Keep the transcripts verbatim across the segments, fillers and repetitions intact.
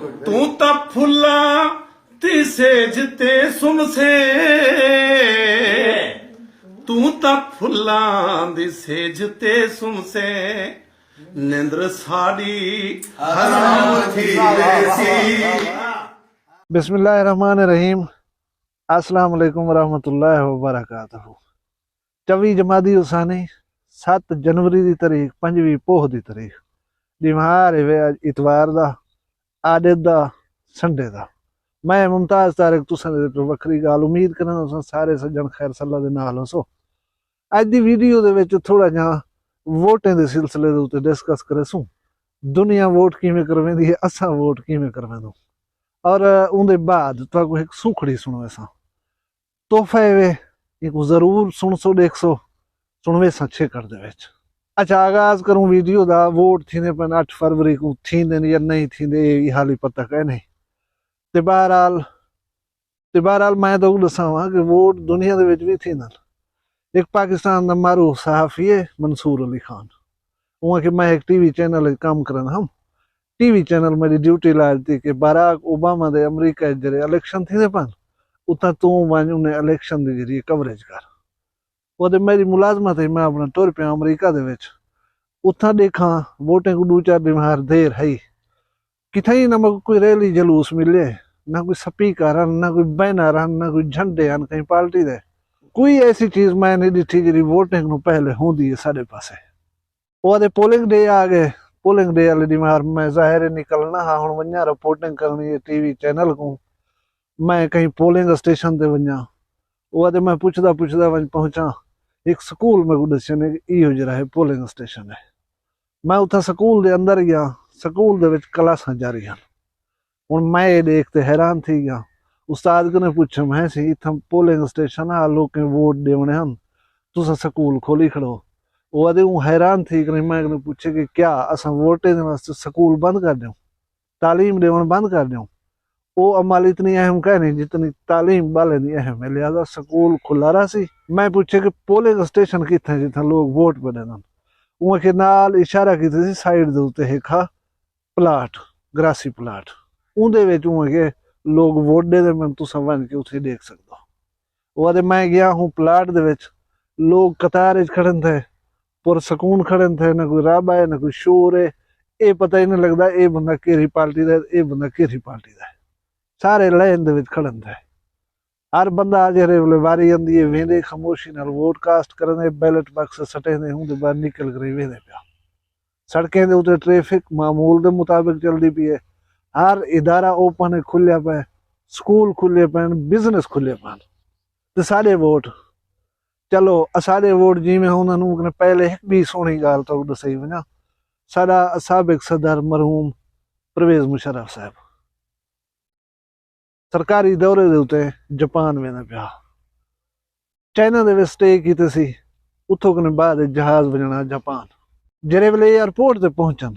توں تاں پھلاں دی سیج تے سمسیں، توں تاں پھلاں دی سیج تے سمسیں، نندر ساݙی حرام تھی ویسی۔ بسم اللہ الرحمن الرحیم۔ السلام علیکم ورحمۃ اللہ وبرکاتہ۔ چوی جمادی الثانی، ست جنوری دی تاریخ، پنجویں پوہ دی تاریخ، ݙینہوار ہے وے اڄ اتوار دا، آڈت دا، سنڈے دا۔ میں ممتاز طارق، تساں دے تے وکھری ڳالھ، امید کرینداں تساں سارے سڄݨ خیر صلاح دے نال ہوسو۔ اڄ دی ویڈیو دے وچ تھوڑا جہاں ووٹیں دے سلسلے دے اتے ڈسکس کریسوں، دنیا ووٹ کیویں کرویندی ہے، اساں ووٹ کیویں کرویندوں، اور اوندے بعد تہاکوں ہک سوکھڑی سݨویساں۔ تحفہ ہے وے، اینکوں ضرور سݨسو، ݙیکھسو، سݨویساں چھیکڑ دے وچ۔ اچھا، آغاز کروں ویڈیو دا۔ ووٹ تھیندے پن اٹھ فروری کوں، تھیندن یا نہیں تھیندے، اے حالی پتہ کائے نہیں۔ تے بہرحال، تے بہرحال میں تہاکوں ݙساواں کہ ووٹ دنیا دے وچ وی تھیندن۔ ہک پاکستان دا معروف صحافی ہے منصور علی خان، اوں آکھے میں ہک ٹی وی چینل وچ کم کریندا ہم، ٹی وی چینل میݙی ڈیوٹی لا ݙتی کہ باراک اوباما دے امریکہ وچ جیڑھے الیکشن تھیندے پن، اتھاں توں ونڄ انہیں الیکشن دی جیڑھی کوریج کر۔ او تے میݙی ملازمت ہئی، میں اپݨا ٹر پیاں امریکہ دے وچ۔ اتھاں ݙیکھاں ووٹیں کوں ݙو چار ݙینہوار دیر ہئی، کتھائیں نہ میکوں کوئی ریلی جلوس ملے، نہ کوئی سپیکر ہن، نہ کوئی بینر ہن، نہ کوئی جھنڈے ہن کہیں پارٹی دے۔ کوئی ایسی چیز میں نہیں ݙٹھی جیڑھی ووٹیں کنوں پہلے ہوندی ہے ساݙے پاسے۔ او آہدے پولنگ ڈے آ ڳئے، پولنگ ڈے آلے ݙینہوار میں ظاہر ہے نکلݨا ہا، ہݨ ونڄاں رپورٹنگ کرݨی ہے ٹی وی چینل کوں، میں کہیں پولنگ اسٹیشن تے ونڄاں۔ او آہدے میں پچھدا پچھدا ونڄ پہنچاں، ہک سکول میکوں ݙسیندے کہ ایہو جیڑھا ہے پولنگ اسٹیشن ہے۔ میں اتھاں سکول دے اندر ڳیاں، سکول دے وچ کلاساں جاری ہن۔ ہݨ میں اے ݙیکھ تے حیران تھی ڳیاں۔ استاد کنوں پچھم، ہیں سئیں، اتھاں پولنگ اسٹیشن ہا، لوکیں ووٹ ݙیوݨے ہن، تساں سکول کھولی کھڑو۔ او آہدے اوں حیران تھی کنے میں کنوں پچھے کہ کیا اساں ووٹ ݙیوݨ واسطے سکول بند کر ݙیوں، تعلیم ݙیوݨ بند کر ݙیوں؟ او عمل اتنی اہم کائنی جتنی تعلیم ٻالیں دی اہم ہے، لہذا سکول کھلا رہسی۔ میں پچھے کہ پولنگ اسٹیشن کتھاں ہے جتھاں لوک ووٹ پئے ݙیندن؟ اوں آکھے نال اشارہ کیتے سی سائیڈ دے اتے ہک ہا پلاٹ، گراسی پلاٹ، اوندے وچ اوں آکھے لوک ووٹ ݙیندے پن، تساں ونڄ کے اتھے ݙیکھ سڳدو۔ او آہدے میں ڳیا ہوں پلاٹ دے وچ، لوک قطار وچ کھڑن تھے، پر سکون کھڑن تھے، نہ کوئی رعب ہے، نہ کوئی شور ہے۔ اے پتہ ہی نہیں لڳدا اے بندہ کیڑھی پارٹی دا ہے، اے بندہ کیڑھی پارٹی دا ہے۔ سارے لائن دے وچ کھڑن تھے۔ ہر بندہ جیڑھے ویلے واری آندی ہے، ویندے خاموشی نال ووٹ کاسٹ کریندے، بیلٹ باکس سٹیندے، اوندے بعد نکل کر ویندے پیا۔ سڑکیں دے اتے ٹریفک معمول دے مطابق چلدی پئی ہے۔ ہر ادارہ اوپن ہے، کھلیا پئے، سکول کھلے پئن، بزنس کھلے پئن۔ تے ساݙے ووٹ، چلو، اساݙے ووٹ جیویں ہوندن، اوں کنے پہلے ہک ٻی سوہݨی ڳالھ تہاکوں ݙسائی ونڄاں۔ ساݙا سابق صدر مرحوم پرویز مشرف صاحب سرکاری دورے دے اتے جاپان ویندا پیا۔ چائنا دے وچ سٹے کیتے سی، اتھوں کنے بعد وچ جہاز ونڄݨا جاپان۔ جیڑھے ویلے ایئرپورٹ تے پہنچن،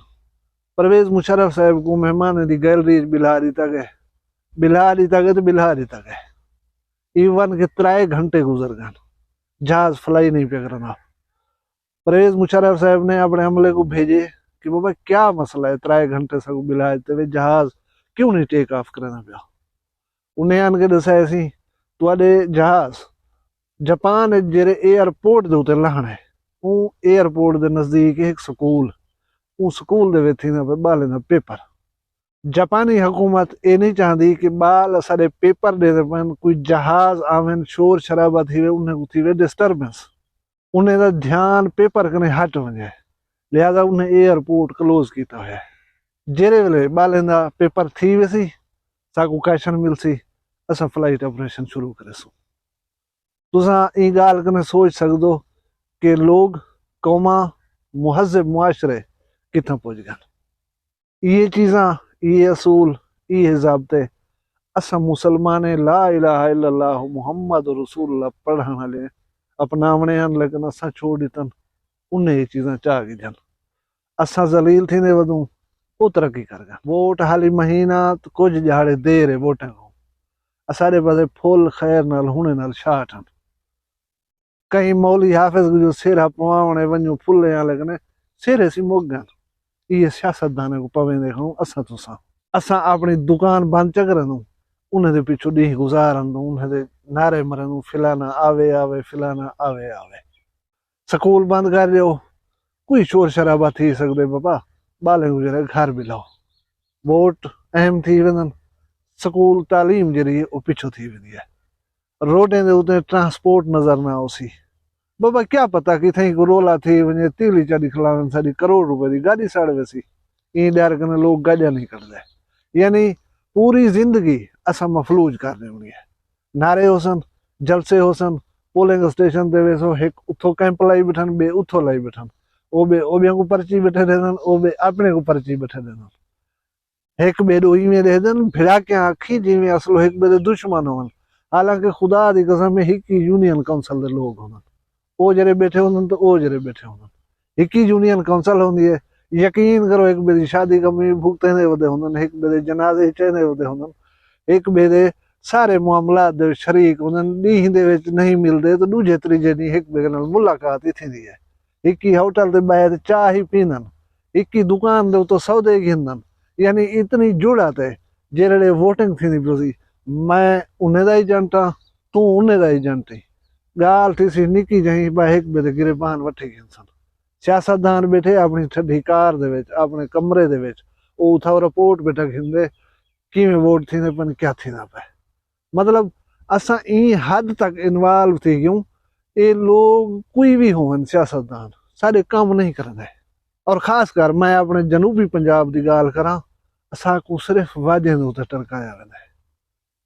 پرویز مشرف صاحب کوں مہمانیں دی گیلری وچ ٻلھا ݙتا ڳئے، ٻلھا ݙتا ڳئے تے ٻلھا ݙتا ڳئے۔ ایون کہ ترائے گھنٹے گزر ڳئن، جہاز فلائی نہیں پیا کرݨا۔ پرویز مشرف صاحب نے اپݨے عملے کوں بھیڄے کہ بابا کیا مسئلہ ہے، ترائے گھنٹے ساکوں ٻلھا ݙتے وے، جہاز کیوں نہیں ٹیک آف کریندا پیا؟ انہیں آن کے ݙسایا سی تہاݙے جہاز جاپان وچ جیڑھے ایئرپورٹ دے اتے لہݨے، اوں ایئرپورٹ دے نزدیک ہک سکول، اوں سکول دے وچ تھیندا پئے ٻالیں دا پیپر۔ جاپانی حکومت اے نہیں چاہندی کہ ٻال اساݙے پیپر ݙیندے پئن، کوئی جہاز آون، شور شرابہ تھیوے، انہیں کوں تھیوے ڈسٹربنس۔ انہیں دا دھیان پیپر کنے ہٹ ونڄے، لہذا انہیں ایئرپورٹ کلوز کیتا ہویا ہے۔ جیڑھے ویلے ٻالیں دا پیپر تھی ویسی، ساکوں کیشن ملسی، اساں فلائٹ آپریشن شروع کریسوں۔ تساں ایں ڳالھ کنے سوچ سڳدو کہ لوک، قوماں، مہذب معاشرے کتھاں پڄ ڳن۔ ایہے چیزاں، ایہے اصول، ایہے ضابطے اساں مسلمانیں لا الہ الا اللہ محمد رسول اللہ پڑھݨ آلے اپناوݨے ہن، لیکن اساں چھوڑ ݙتن، انہیں اے چیزاں چا گھدن۔ اساں ذلیل تھیندے ودوں، او ترقی کر ڳن۔ ووٹ حالی مہینہ تے کجھ ݙیہاڑے دیر ہے ووٹیں کوں۔ اساݙے پاسے پھل خیر نال ہݨے نال شاٹ ہن۔ کہیں مولوی حافظ کوں جو سہرا پواوݨے ونڄوں پھلیں آلے کنے، سہرے سی مک ڳن۔ ایہے سیاستدانیں کوں پویندے کھڑوں اساں تساں۔ اساں اپݨی دکان بند چا کریندوں، انہیں دے پچھوں ݙینہہ گزار آندوں، انہیں دے نعرے مریندوں، فلانا آوے آوے، فلانا آوے آوے۔ سکول بند کر ݙیو، کوئی شور شرابہ تھی سڳدے بابا، ٻالیں کوں ذرا گھر ٻلھاؤ۔ ووٹ اہم تھی ویندن، سکول تعلیم جیڑھی ہے او پچھوں تھی ویندی ہے۔ روڈیں دے اتے ٹرانسپورٹ نظر نہ آسی۔ بابا کیا پتہ کتھائیں کو رولا تھی ونڄے، تیلی چا ݙکھلاون ساݙی کروڑ روپے دی گاݙی سڑ ویسی۔ ایں ݙر کنے لوک گاݙیاں نہیں کڈھدے۔ یعنی پوری زندگی اساں مفلوج کر ݙیوݨی ہے۔ نعرے ہوسن، جلسے ہوسن، پولنگ اسٹیشن تے ویسو، ہک اتھوں کیمپ لائی ٻیٹھن، ٻئے اتھوں لائی ٻیٹھن۔ او ٻئے او ٻیاں کوں پرچی ٻیٹھے ݙیندن، او ٻئے اپݨے کوں پرچی ٻیٹھے ݙیندن۔ ہک ٻئے ݙو ایویں ݙیہدن، بھڑاکیاں اکھیں جیویں اصلوں ہک ٻئے دے دشمن ہوون۔ حالانکہ خدا دی قسم ہے، ہک ہی یونین کونسل دے لوک ہوندن۔ او جیڑھے ٻیٹھے ہوندن تے او جیڑھے ٻیٹھے ہوندن۔ ہک ہی یونین کونسل ہوندی ہے۔ یقین کرو، ہک ٻئے دی شادی کمی بھگتیندے ودے ہوندن، ہک ٻئے دے جنازے چیندے ودے ہوندن، ہک ٻئے دے سارے معاملات دے وچ شریک ہوندن۔ ݙینہہ دے وچ نہیں ملدے تے ݙوجھے تریجھے ݙینہہ ہک ٻئے نال ملاقات ہی تھیندی ہے۔ ہک ہی ہوٹل تے ٻہہ تے چاہ ہی پیندن، ہک ہی دکان دے اتوں سودے گھندن۔ یعنی اتنی جڑت ہے، جیڑھے ووٹنگ تھیندی پئی ہوسی، میں انہیں دا ایجنٹ ہاں، توں انہیں دا ایجنٹ ہیں۔ ڳالھ تھیسی نکی جہیں، ٻئے ہک ٻئے دے گریبان وٹھی گھنسن۔ سیاستدان ٻیٹھے اپݨی ٹھڈی کار دے وچ، اپݨے کمرے دے وچ، او اتھاں رپورٹ ٻیٹھا گھندے، کیویں ووٹ تھیندے پن، کیا تھیندا پئے۔ مطلب، اساں ایں حد تک انوالو تھی ڳیوں، اے لوگ کوئی وی ہوون سیاستدان، ساݙے کم نہیں کریندے۔ اور خاص کر میں اپݨے جنوبی پنجاب دی ڳالھ کراں، اساکوں صرف وعدیاں دے اتے ٹرکایا ویندے۔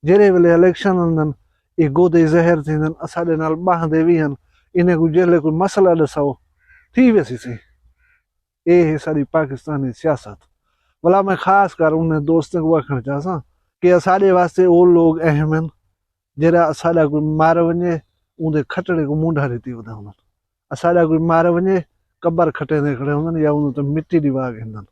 جیڑھے ویلے الیکشن آندن، اے گودے زہر تھیندن، اساݙے نال ٻہندے وی ہن، انہیں کوں جیڑھے کوئی مسئلہ ݙساؤ، تھی ویسی سی۔ اے ہے ساݙی پاکستانی سیاست۔ ولا میں خاص کر انہیں دوستیں کوں آکھݨ چاہساں کہ اساݙے واسطے او لوگ اہم ہن، جیڑھا اساݙا کوئی مر ونڄے، اوندے کھٹڑے کوں مونڈھا ݙتی ودے ہوندن۔ اساݙا کوئی مر ونڄے، قبر کھٹیندے کھڑے ہوندن یا اوندے تے مٹی ݙیوا گھندن۔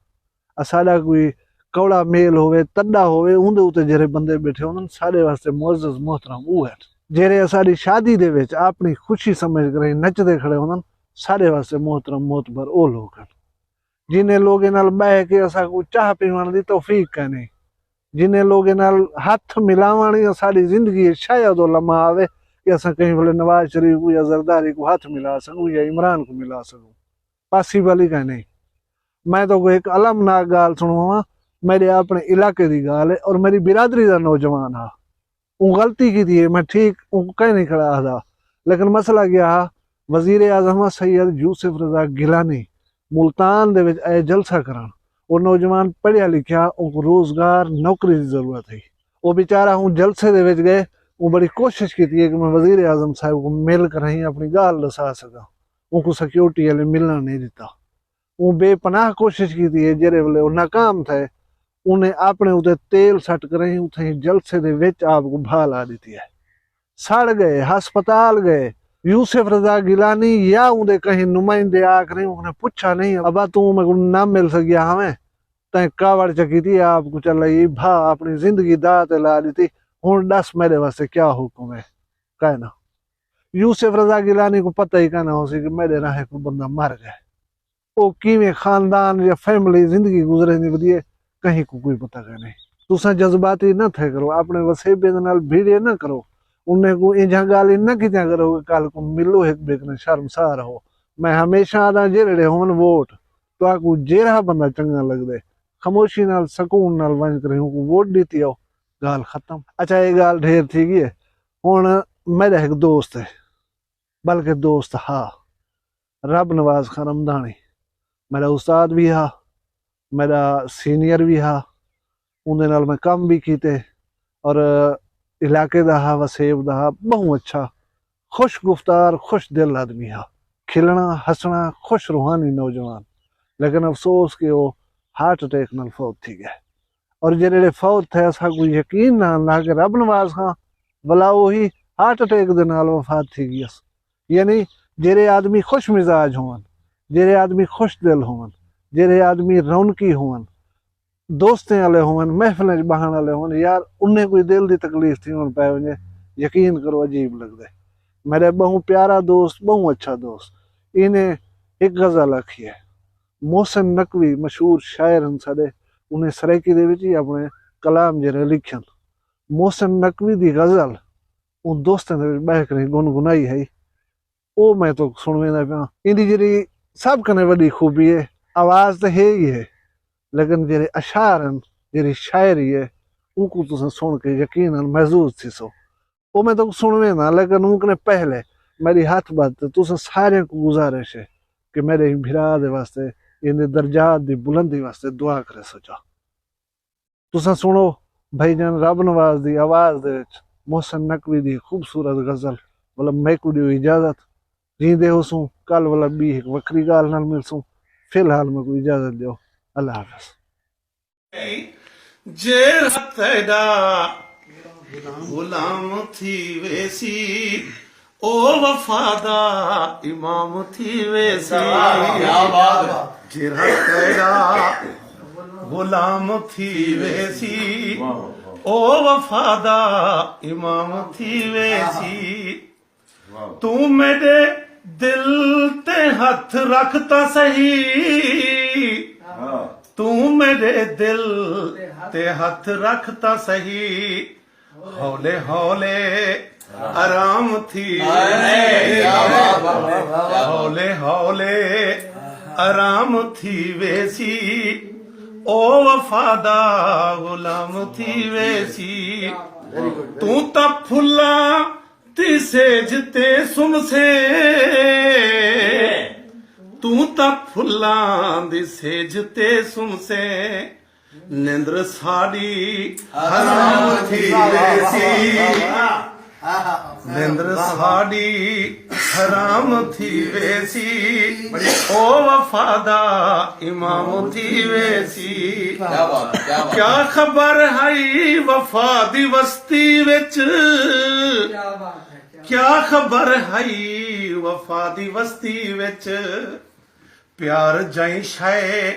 اساݙا کوئی کوڑا میل ہووے، تݙا ہووے، اوندے اتے جیڑھے بندے ٻیٹھے ہوندن، ساݙے واسطے معزز محترم او ہن۔ جیڑھے اساݙی شادی دے وچ اپݨی خوشی سمجھ کر نچدے کھڑے ہوندن، ساݙے واسطے محترم معتبر او لوگ ہن۔ جنہیں لوگیں نال ٻہہ کے اساکوں چاہ پیوݨ دی توفیق کائنی، جنہیں لوگیں نال ہتھ ملاوݨ ہی اساݙی زندگی اچ شاید او لمحہ آوے کہ اساں کہیں ویلے نواز شریف کوں یا زرداری کوں ہتھ ملا سڳوں یا عمران کوں ملا سڳوں۔ پاسیبل ہی کائنی۔ میں تہاکوں ہک المناک ڳالھ سݨواواں، میݙے اپݨے علاقے دی ڳالھ ہے اور میݙی برادری دا نوجوان ہا۔ اوں غلطی کیتی ہے، میں ٹھیک اوں کوں کہیں نہیں کھڑا آہدا، لیکن مسئلہ کیا ہا؟ وزیر اعظم سید یوسف رضا گیلانی ملتان دے وچ آئے جلسہ کرݨ۔ او نوجوان پڑھیا لکھیا، اونکوں روزگار، نوکری دی ضرورت ہئی۔ او بیچارہ اوں جلسے دے وچ ڳئے، اوں بڑی کوشش کیتی ہے کہ میں وزیر اعظم صاحب کوں مل کر ہی اپݨی ڳالھ ݙسا سڳاں۔ اونکوں سیکیورٹی آلے ملݨ نہیں ݙتا۔ اوں بے پناہ کوشش کیتی ہے، جیڑھے ویلے او ناکام تھئے، انہیں اپݨے اتے تیل سٹ کر ہی اتھائیں جلسے دے وچ آپ کوں بھا لا ݙتی ہے۔ سڑ ڳئے، ہسپتال ڳئے۔ یوسف رضا گیلانی یا اوندے کہیں نمائندے آ کر اوں کنے پچھا نہیں، ابا توں میکوں نہ مل سڳیا ہاویں، تیں کاوڑ چا کیتی، آپ کوں چا لئی بھا اپݨی زندگی داء تے لا ݙتی، ہݨ ݙس میݙے واسطے کیا حکم ہے؟ کائنا۔ یوسف رضا گیلانی کوں پتہ ہی کائنا ہوسی کہ میݙے راہیں کوئی بندہ مر ڳئے۔ او کیویں خاندان یا فیملی زندگی گزریندی ودی ہے، کہیں کوں کوئی پتہ کائنی۔ تساں جذباتی نہ تھئے کرو، اپݨے وسیبیں دے نال بھیڑے نہ کرو، انہیں کوں اینجھاں ڳالھیں نہ کیتیاں کرو کہ کل کوں ملو ہک ٻئے کنے شرمسار ہو۔ میں ہمیشہ آہداں، جیڑھے ہوون ووٹ، تہاکوں جیڑھا بندہ چنڳا لڳدے، خاموشی نال، سکون نال ونڄ کر اونکوں ووٹ ݙتی آؤ، ڳالھ ختم۔ اچھا، اے ڳالھ ڈھیر تھی ڳئی ہے۔ ہݨ میݙا ہک دوست ہے، بلکہ دوست ہا، رب نواز خان رمداݨی، میݙا استاد وی ہا، میݙا سینئر وی ہا، اوندے نال میں کم وی کیتے اور علاقے دا ہا، وسیب دا ہا، ٻہوں اچھا، خوش گفتار، خوش دل آدمی ہا، کھلݨا، ہسݨا، خوش روحانی نوجوان۔ لیکن افسوس کہ او ہارٹ اٹیک نال فوت تھی ڳئے۔ اور جیڑھے فوت تھئے، اساکوں یقین نہ آندا کہ رب نواز خان ولا اوہی ہارٹ اٹیک دے نال وفات تھی ڳئی اس۔ یعنی جیڑھے آدمی خوش مزاج ہوون، جیڑھے آدمی خوش دل ہوون، جیڑھے آدمی رونقی ہوون، دوستیں آلے ہوون، محفلیں اچ ٻہݨ آلے ہوون، یار، انہیں کوئی دل دی تکلیف تھیوݨ پئے ونڄے، یقین کرو، عجیب لڳدے۔ میݙے ٻہوں پیارا دوست، ٻہوں اچھا دوست، اینے ہک غزل آکھی ہے۔ محسن نقوی مشہور شاعر ہن ساݙے، انہیں سرائیکی دے وچ ہی اپݨے کلام جیرھے لکھن۔ محسن نقوی دی غزل اوں دوستیں دے وچ ٻہہ کر گنگنائی ہئی، او میں تہاکوں سݨویندا پیاں۔ ایندی جیرھی سب کنیں وݙی خوبی ہے، آواز تاں ہے ہی ہے، لیکن جیرھے اشعار ہن، جیرھی شاعری ہے، اونکوں تساں سݨ کے یقیناً محظوظ تھیسو۔ او میں تہاکوں سݨوینداں، لیکن اوں کنیں پہلے میݙی ہتھ ٻدھ تے تساں ساریاں کوں گزارش ہے کہ میݙے ایں بھرا دے واسطے، ایندے درجات دی بلندی واسطے دعا کریسو چا۔ تساں سݨو بھائی جان رب نواز دی آواز دے وچ محسن نقوی دی خوبصورت غزل۔ ولا میکوں ݙیو اجازت، جیندے ہوسوں، کل ولا ٻی ہک وکھری ڳالھ نال ملسوں۔ فی الحال میکوں اجازت ݙیو، اللہ حافظ۔ جیڑھا تیݙا غلام تھی ویسی، او وفا دا امام تھی ویسی۔ کیا بات ہے۔ جیڑھا تیݙا غلام تھی ویسی، او وفا دا امام تھی ویسی۔ توں میݙے دل تے ہتھ رکھ تاں سہی، توں میݙے دل تے ہتھ رکھ تاں سہی، ہولے ہولے آرام تھی ویسی، ہولے ہولے آرام تھی ویسی، او وفا دا غلام تھی ویسی۔ توں تاں پھلاں دی سیج تے سمسیں، توں تاں پھلاں دی سیج تے سمسیں، نندر ساݙی حرام تھی ویسی، نندر ساݙی حرام تھی ویسی، او وفا دا امام تھی ویسی۔ کیا بات ہے، کیا بات ہے۔ کیا خبر ہئی وفا دی وستی وچ، کیا خبر ہئی وفا دی وستی وچ، پیار جئیں شئے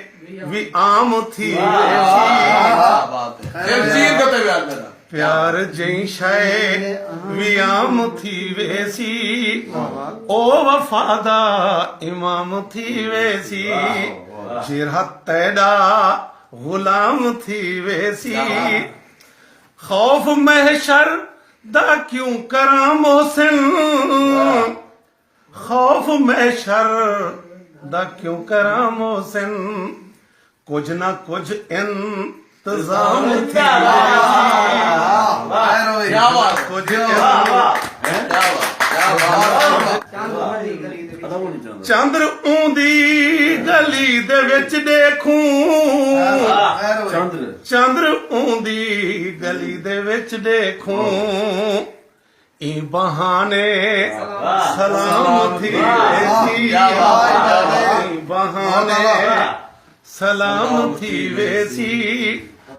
وی عام تھی ویسی۔ کیا بات ہے۔ دلجیت کتے پیار میرا۔ پیار جئیں شئے وی عام تھی ویسی، او وفا دا امام تھی ویسی۔ جیڑھا تیݙا غلام تھی ویسی۔ خوف محشر دا کیوں کراں محسن، خوف محشر دا کیوں کراں محسن، کجھ نہ کجھ انتظام تھی ویسی۔ کیا بات ہے۔ کجھ کیا بات ہے۔ کیا بات ہے۔ چندر اوندی گلی دے وچ ݙیکھوں، چندر اوندی گلی دے وچ ݙیکھوں، ایں بہانے سلام تھی ویسی، ایں بہانے سلام تھی ویسی۔